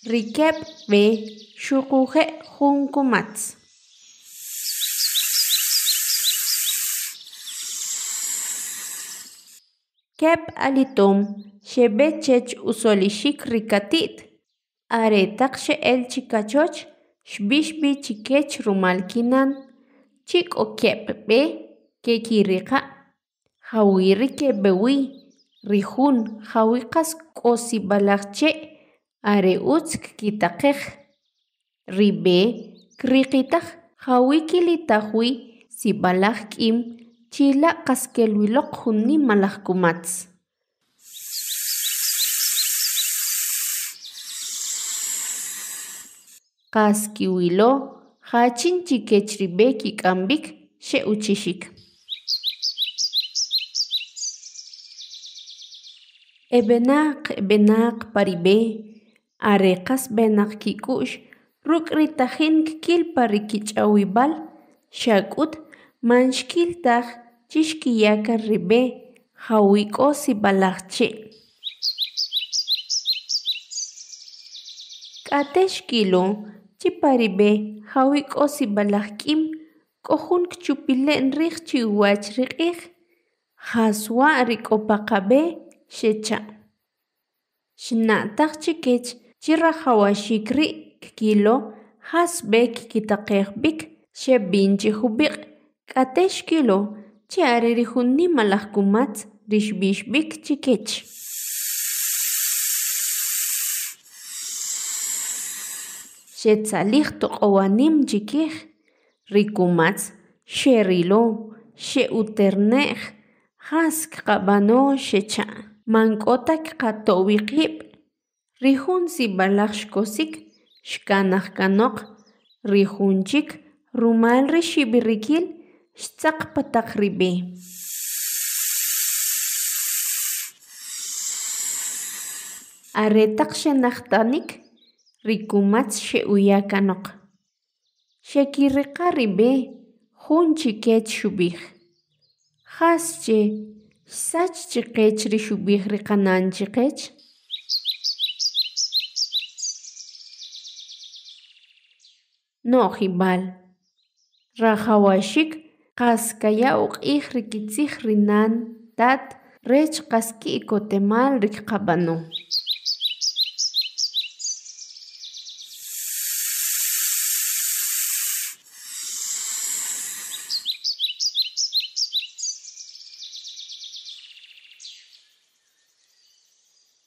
Ri keb' b'e xuquje' jun kumatz. Keb' alitom xeb'e chech usolixik ri kati't. Are taq xe'el chi kachoch, xb'ix b'i chi kech rumal kinan, chi k'o keb' b'e ke'kiriqa', jawi' ri keb'e wi. Ri jun jawi' qas k'o sib'alaj che' are utz kkitaqej. Ri b'e kriqitaj jawi' kilitaj wi sib'alaj k'im chi la' qas kel wi loq jun nimalaj kumatz. Qas kiwilo jachin chi kech ri b'e kik'am b'ik xe'uchixik. E b'enaq e b'enaq pa ri b'e, are qas b'enaq kik'u'x ruk' ri tajin kkil pa ri kich'awib'al, xa k'ut man xkil taj chi xkiya' kan ri b'e jawi' k'o sib'alaj che'. K'ate xkilo chi pa ri b'e jawi' k'o sib'alaj k'im k'o jun kchupile'n rij chi uwach ri q'ij. Jas wa' ri k'o pa qab'e? Xecha'. Xna'taj chi kech chi rajawaxik ri' kkilo jas b'e kkitaqej b'ik. Xeb'in chi jub'iq' k'ate xkilo chi are ri jun nimalaj kumatz ri xb'ix b'ik chi kech. Xetzalij toq'owanim chi kij. Ri kumatz xerilo, xe'uterne'j: Jas kqab'ano xecha'. Man k'o ta kqato' wi qib'. Ri jun sib'alaj xkosik xkanaj kanoq, ri jun chik rumal ri xib'irikil xtzaq pa taq ri b'e. Are taq xenajtanik, ri kumatz xe'uya' kanoq. Xekiriqa' ri b'e, jun chi kech xub'ij: Jas che xsach chi qech ri xub'ij ri qanan chi qech? No'jib'al: Rajawaxik qas kaya' uq'ij ri kitzij ri nan tat rech qas ki'kotemal ri kqab'ano.